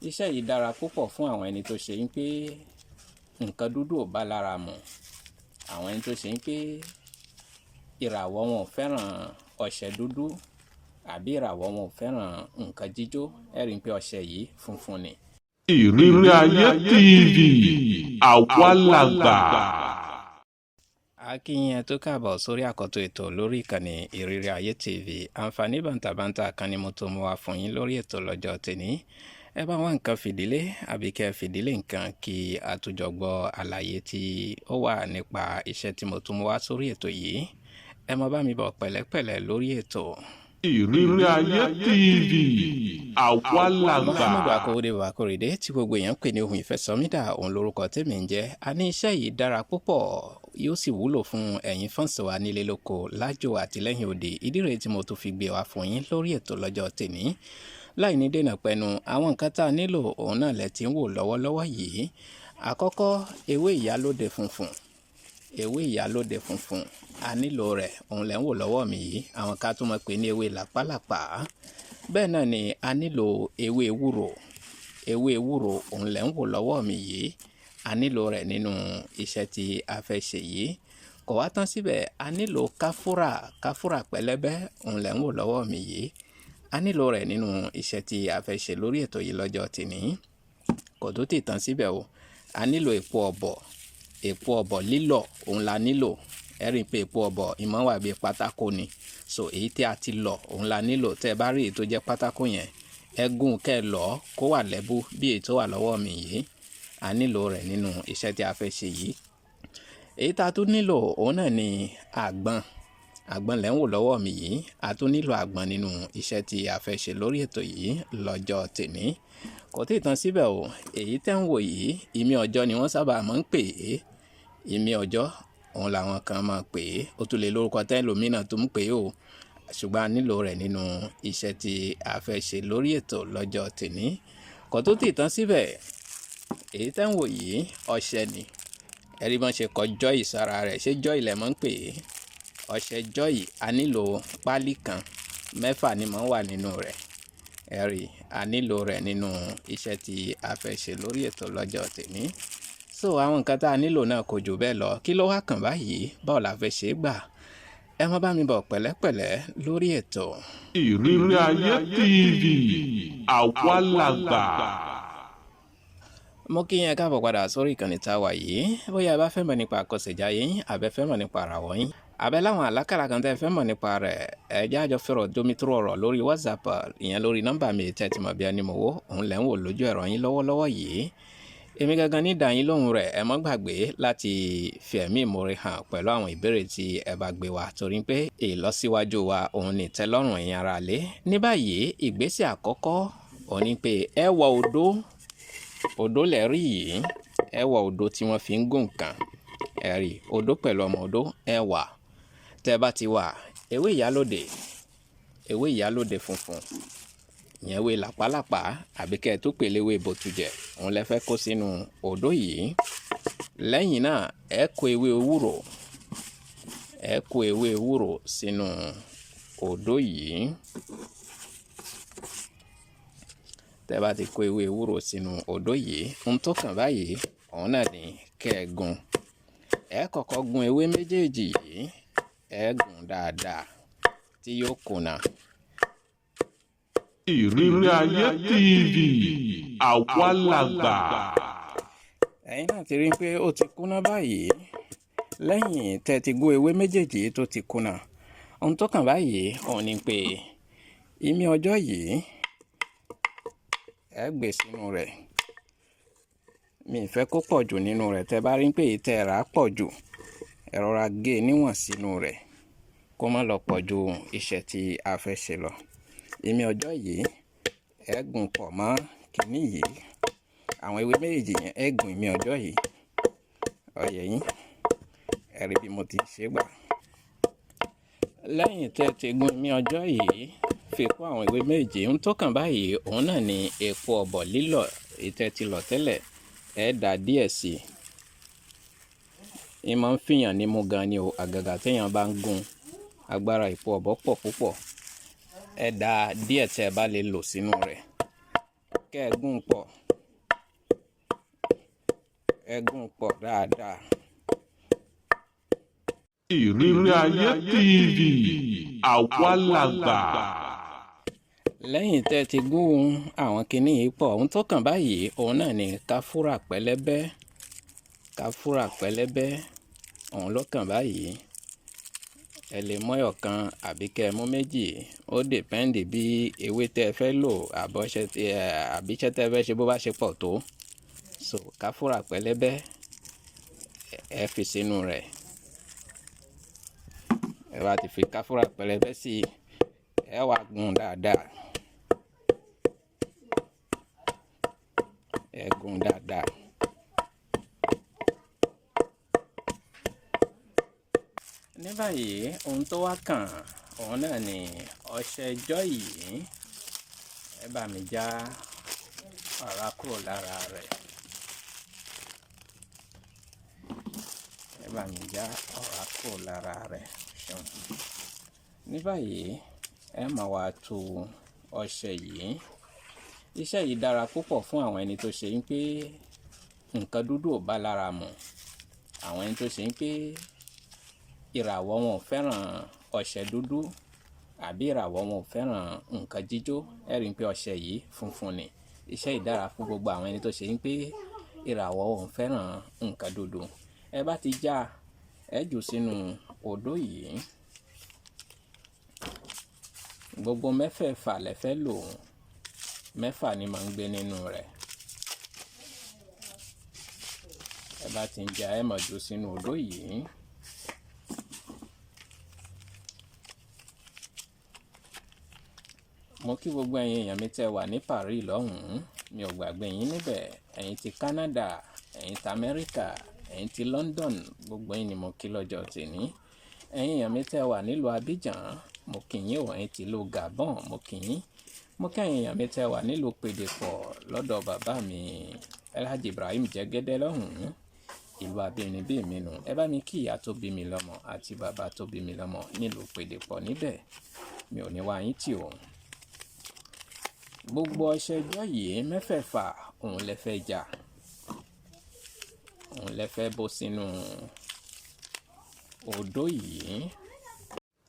Iṣẹ́ yìí dára púpọ̀ fún àwọn ẹni tó ṣe ń pé nǹkan dúdú ò bá lára mu, àwọn ẹni tó ṣe ń pé ìràwọ̀ wọn ò fẹ́ràn ọṣẹ dúdú àbí ìràwọ̀ wọn ò fẹ́ràn nǹkan jíjó. Ẹ rí i pé ọṣẹ yìí funfun ni. Ìrírí Ayé TV, àwa làgbà. A kí yín, ẹ tó káàbọ̀ sórí àkọ́tún ètò lórí ìkànnì Ìrírí Ayé TV. Àǹfààní bàǹtàbàǹtà kan ni mo tó mú wá fún yín lórí ètò lọ́jọ́ tèní. Ẹ bá wá nǹkan fìdílé àbí kẹ́ fìdílé nǹkan kí a tún jọ gbọ́ àlàyé tí ó wà nípa iṣẹ́ tí mo tún mú wá sórí ètò yìí. Ẹ má bá mi bọ̀ pẹ̀lẹ́pẹ̀lẹ́ lórí ètò. Ìrírí Ayé TV, àwa làgbà. Muhammadu Akowode Bakorede tí gbogbo èèyàn ń pè ní Ohun Ìfẹ́sọ̀mídà, òun lórúkọ tèmi ń jẹ́. A ní iṣẹ́ yìí dára púpọ̀, yóò sì wúlò fún ẹ̀yin fans wa nílé lóko, lájò àti lẹ́yìn òde. Ìdí rèé tí mo tún fi gbé wá fún yín lórí ètò lọ́jọ́ tèní. Láì ní dènà pẹnu, àwọn nǹkan tá a nílò òun náà lẹ ti ń wò lọ́wọ́lọ́wọ́ yìí. Àkọ́kọ́, ewé ìyálóde funfun. Ewé ìyálóde funfun, a nílò rẹ̀, òun lẹ̀ ń wò lọ́wọ́ mi yìí. Àwọn ká tún mọ̀ pé ní ewé làpálàpá. Bẹ́ẹ̀ náà ni a nílò ewé ewúro. Ewé ewúro, òun lẹ̀ ń wò lọ́wọ́ mi yìí. A nílò rẹ̀ nínú iṣẹ́ tí a fẹ́ ṣe yìí. Kò wá tán síbẹ̀, a nílò káfúrà. Káfúrà pẹlẹbẹ, òun lẹ̀ ń wò lọ́wọ́ mi yìí. A nílò rẹ̀ nínú iṣẹ́ tí a fẹ́ ṣe lórí ètò yìí lọ́jọ́ tìní. Kò tó tì tán síbẹ̀ o, a nílò èpo ọ̀bọ̀. Èpo ọ̀bọ̀ lílọ̀, òun la nílò. Ẹ rí i pé èpo ọ̀bọ̀ ìmọ̀ wà bíi pátákó ni, so èyí tí a ti lọ̀, òun la nílò. Tẹ́ ẹ bá rí èyí tó jẹ́ pátákó yẹn, ẹ gún kẹ́ ẹ lọ̀ kó wà lẹ́bú bí èyí tó wà lọ́wọ́ mi yìí. A nílò rẹ̀ nínú iṣẹ́ tí a fẹ́ ṣe yìí. Èyí tá a tún nílò, òun náà ni àgbọn. Àgbọn lẹ́ ń wò lọ́wọ́ mi yìí. A tún nílò àgbọn nínú iṣẹ́ tí a fẹ́ ṣe lórí ètò yìí lọ́jọ́ tèní. Kò tí ì tán síbẹ̀ o. Èyí tẹ́ ń wò yìí, ìmí ọjọ́ ni wọ́n sábà máa ń pè é. Ìmí ọjọ́, òun làwọn kan máa pè é. Ó tún lè lórúkọ tẹ́lòmíràn tó ń pè é o, ṣùgbọ́n a nílò rẹ̀ nínú iṣẹ́ tí a fẹ́ ṣe lórí ètò lọ́jọ́ tèní. Kò tó tí ì tán síbẹ̀. Èyí tẹ́ ń wò yìí, ọṣẹ ni. Ẹ rí bọ́n ṣe kọ Joy sára rẹ̀. Ṣé Joy lẹ̀ mọ́ ń pè é? Ọṣẹ Joy, a nílò páálí kan, 6 ni mò ń wà nínú rẹ̀. Ẹ rí, a nílò rẹ̀ nínú iṣẹ́ tí a fẹ́ ṣe lórí ètò lọ́jọ́ tèní. So àwọn nǹkan tá a nílò náà kò jù bẹ́ẹ̀ lọ. Kí ló wá kàn báyìí? Báwo la fẹ́ ṣe é gbà? Ẹ má bá mi bọ̀ pẹ̀lẹ́pẹ̀lẹ́ lórí ètò. Ìrírí Ayé TV, àwa làgbà. Mo kí yín káàbọ̀ padà sórí ìkànnì tá a wà yìí. Bóyá ẹ bá fẹ́ mọ̀ nípa àkọsẹ̀jáyé yín, àbẹ́ fẹ́ mọ̀ nípa àràwọ̀ yín, àbẹ́ láwọn àlákàrà kan tẹ́ fẹ́ mọ̀ nípa rẹ̀, ẹ jẹ́ àjọ fẹ́rọ̀ jomitoro ọ̀rọ̀ lórí WhatsApp, ìyẹn lórí nọ́mbà mi tẹ́ ti mọ̀ bí ẹni mọ̀ wó, òun lẹ́ ń wò lójú ẹ̀rọ yín lọ́wọ́lọ́wọ́ yìí. Èmi gangan ní dàyín lóhùn rẹ̀. Ẹ má gbàgbé láti fi ẹ̀mí ìmoore hàn pẹ̀lú àwọn ìbéèrè tí ẹ bá gbé wa, torí pé ìlọsíwájú wa òun ní ìtẹ́lọ́rùn ẹ̀yin ará lé. Ní báyìí, ìgbésẹ̀ àkọ́kọ́ òun ni pé ẹ wọ odó. Odó lẹ̀ rí yìí. Ẹ wọ odó tí wọ́n fi ń gún nǹkan. Ẹ rí odó pẹ̀lú ọmọ odó, ẹ wà. Tẹ́ bá ti wà, ewé ìyálóde, ewé ìyálóde funfun ìyẹn, ewé làpálàpá àbí kẹ́ ẹ tó pè léwé bòtújẹ, òun lẹ fẹ́ kó sínú odó yìí. Lẹ́yìn náà, ẹ kó ewé ewúro, ẹ kó ewé ewúro sínú odó yìí. Tẹ́ bá ti kó ewé ewúro sínú odó yìí, ohun tó kàn báyìí òun náà ni kẹ́ ẹ gún. Ẹ kọ́kọ́ gún ewé méjèèjì yìí, ẹ gún dáadáa tí yóò kùnà. Ìrírí Ayé TV, àwa làgbà. Ẹ̀yin náà ti rí i pé ó ti kúnná báyìí. Lẹ́yìn tẹ́ ti gún ewé méjèèjì tó ti kúnná, ohun tó kàn báyìí òun ni pé ìmí ọjọ́ yìí, ẹ gbé sínú rẹ̀. Mi ì fẹ́ kó pọ̀ jù nínú rẹ̀. Tẹ́ bá rí pé èyí tẹ́ rà pọ̀ jù, ẹ rọra gé e níwọ̀n sínú rẹ̀ kó má lọ pọ̀ ju iṣẹ́ tí a fẹ́ ṣe lọ. Ìmí ọjọ́ yìí, ẹ gún pọ̀ mọ́ kìíní yìí. Àwọn ewé méjèèjì yẹn, ẹ gún ìmí ọjọ́ yìí. Ọ̀yẹ̀ yín, ẹ rí bí mo ti ṣe gbà. Lẹ́yìn tẹ́ ti gún ìmí ọjọ́ yìí fi kún àwọn ewé méjèèjì, ohun tó kàn báyìí òun náà ni èpo ọ̀bọ̀ lílọ̀ èyí tẹ́ ti lọ̀ tẹ́lẹ̀. Ẹ dà díẹ̀ sí i. Ìmọ̀ ń fìyàn nímú gan ni o, àgàgà téèyàn bá ń gún. Agbára èpo ọ̀bọ̀ pọ̀ púpọ̀. Ẹ dà díẹ̀ tí ẹ bá lè lò sínú rẹ̀. Kẹ́ ẹ gún pọ̀, ẹ gún pọ̀ dáadáa. Ìrírí Ayé TV, àwa làgbà. Lẹ́yìn tẹ́ ẹ ti gún àwọn kinní yìí pọ̀, ohun tó kàn báyìí òun náà ni káfúrà pẹlẹbẹ. Káfúrà pẹlẹbẹ òun ló kàn báyìí. Ẹ lè mú ẹyọ̀kan àbí kẹ́ ẹ mú méjì. Ó depend bí ewé tẹ́ ẹ fẹ́ lò àbí iṣẹ́ tẹ́ ẹ fẹ́ ṣe bó bá ṣe pọ̀ tó. So káfúrà pẹlẹbẹ ẹ fi sínú rẹ̀. Ẹ bá ti fi káfúrà pẹlẹbẹ sí i, ẹ wá gún dáadáa. Ẹ gún dáadáa. Ní báyìí, ohun tó wá kàn òun náà ni ọṣẹ Joy yìí. Ẹ bá mi já ọ̀rá kúrò lára rẹ̀. Ẹ bá mi já ọ̀rá kúrò lára rẹ̀. Ṣeun. Ní báyìí, ẹ máa wá tu ọṣẹ yìí. Iṣẹ́ yìí dára púpọ̀ fún àwọn ẹni tó ṣe ń pé nǹkan dúdú ò bá lára mu. Àwọn ẹni tó ṣe ń pé ìràwọ̀ wọn ò fẹ́ràn ọṣẹ dúdú àbí ìràwọ̀ wọn ò fẹ́ràn nǹkan jíjó. Ẹ rí i pé ọṣẹ yìí funfun ni. Iṣẹ́ yìí dára fún gbogbo àwọn ẹni tó ṣe ń pé ìràwọ̀ wọn ò fẹ́ràn nǹkan dúdú. Ẹ bá ti já, ẹ jù sínú odó yìí. Gbogbo mẹ́fẹ̀ẹ̀fà lẹ fẹ́ lò. Mẹ́fà ni màá ń gbé nínú rẹ̀. Ẹ bá ti ń já, ẹ máa jù sínú odó yìí. Mo kí gbogbo ẹ̀yin èèyàn mi tẹ́ wà ní Paris lọ́hùn-ún. Mi ò gbàgbé yín níbẹ̀. Ẹ̀yin ti Canada, ẹ̀yin ti Amẹ́ríkà, ẹ̀yin ti London, gbogbo yín ni mo kí lọ́jọ́ tèní. Ẹ̀yin èèyàn mi tẹ́ wà nílùú Abidjan, mo kí yín o. Ẹ̀yin ti ìlú Gabon, mo kí yín. Mo kí ẹ̀yin èèyàn mi tẹ́ wà nílùú Pèdèpọ̀ lọ́dọ̀ bàbá mi Alhaji Ibrahim Jẹ́gẹ́dẹ́ lọ́hùn-ún. Ìlú abínibí mi nù. Ẹ bá mi kí ìyá tó bí mi lọ́mọ àti bàbá tó bí mi lọ́mọ nílùú Pèdèpọ̀ níbẹ̀. Mi ò ní wá yín tì o. Gbogbo ọṣẹ Joy yìí mẹ́fẹ̀ẹ̀fà òun lẹ fẹ́ já. Òun lẹ fẹ́ bó sínú odó yìí.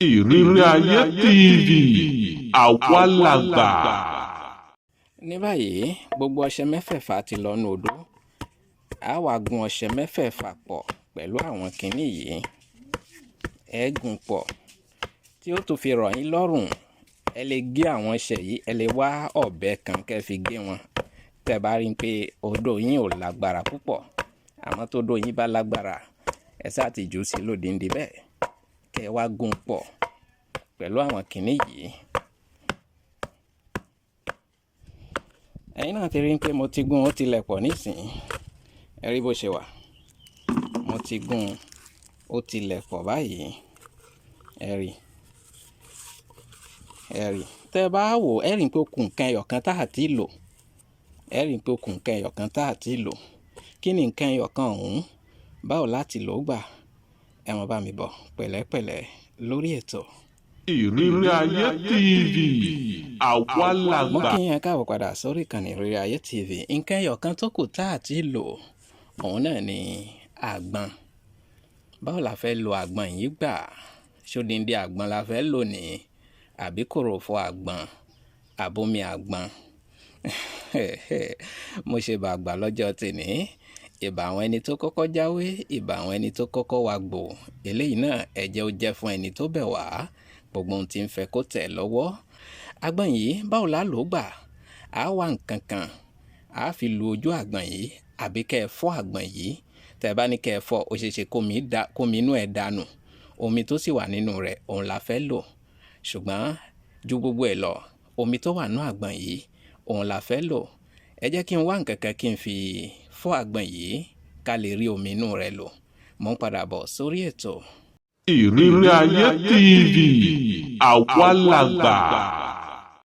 Ìrírí Ayé TV, àwa làgbà. Ní báyìí, gbogbo ọṣẹ mẹ́fẹ̀ẹ̀fà ti lọ nú odó. A wá gún ọṣẹ mẹ́fẹ̀ẹ̀fà pọ̀ pẹ̀lú àwọn kinní yìí. Ẹ gún pọ̀ tí ó tún fi rọ̀ yín lọ́rùn. Ẹ lè gé àwọn ọṣẹ yìí, ẹ lè wá ọ̀bẹ kan kẹ́ fi gé wọn. Tẹ́ bá rí pé odó yín ò lágbára púpọ̀, àmọ́ tó odó yín bá lágbára, ẹ sá ti jù sí lódindi bẹ́ẹ̀. Kẹ́ wá gún pọ̀ pẹ̀lú àwọn kinní yìí. Ẹ̀yin náà ti rí pé mo ti gún ó tilẹ̀ pọ̀ nísìnyí. Ẹ rí bó ṣe wà. Mo ti gún ó tilẹ̀ pọ̀ báyìí. Ẹ rí. Ẹ rí. Tẹ́ bá wò, ẹ rí pé ó kù nǹkan ẹyọ kan tá a ti lò. Ẹ rí pé ó kù nǹkan ẹyọ kan tá a ti lò. Kí ni nǹkan ẹyọ kan ọ̀hún? Báwo láti lò ó gbà? Ẹ mọ̀ bá mi bọ̀ pẹ̀lẹ́pẹ̀lẹ́ lórí ètò. Ìrírí Ayé TV, àwa làgbà. Mo kí yín káàbọ̀ padà sórí ìkànnì Ìrírí Ayé TV. Nǹkan ẹyọ kan tó kù tá a ti lò òun náà ni àgbọn. Báwo la fẹ́ lo àgbọn yìí gbà? Ṣódindi àgbọn la fẹ́ lò ní àbí kòròfo àgbọn, àbomi àgbọn? Mo ṣe bàgbà lọ́jọ́ tèní. Ìbà àwọn ẹni tó kọ́kọ́ jáwé, ìbà àwọn ẹni tó kọ́kọ́ wá gbò. Eléyìí náà ẹ jẹ́ ó jẹ́ fún ẹni tó bẹ̀ wá. Gbogbo ohun tí ń fẹ́ kó tẹ̀ lọ́wọ́. Àgbọn yìí báwo la lò ó gbà? A wá nǹkan kan, a fi lu ojú àgbọn yìí àbí kẹ́ ẹ fọ́ àgbọn yìí. Tẹ́ bá ní kẹ́ ẹ fọ́, ó ṣe é ṣe kómi inú ẹ̀ dànù. Omi tó sì wà nínú rẹ̀ òun la fẹ́ lò. Ṣùgbọ́n ju gbogbo ẹ̀ lọ, omi tó wà nínú àgbọn yìí òun la fẹ́ lò. Ẹ jẹ́ kí n wá nǹkan kan kí n fi fọ́ àgbọn yìí ká lè rí omi inú rẹ̀ lò. Mo ń padà bọ̀ sórí ètò. Ìrírí Ayé TV, àwa làgbà.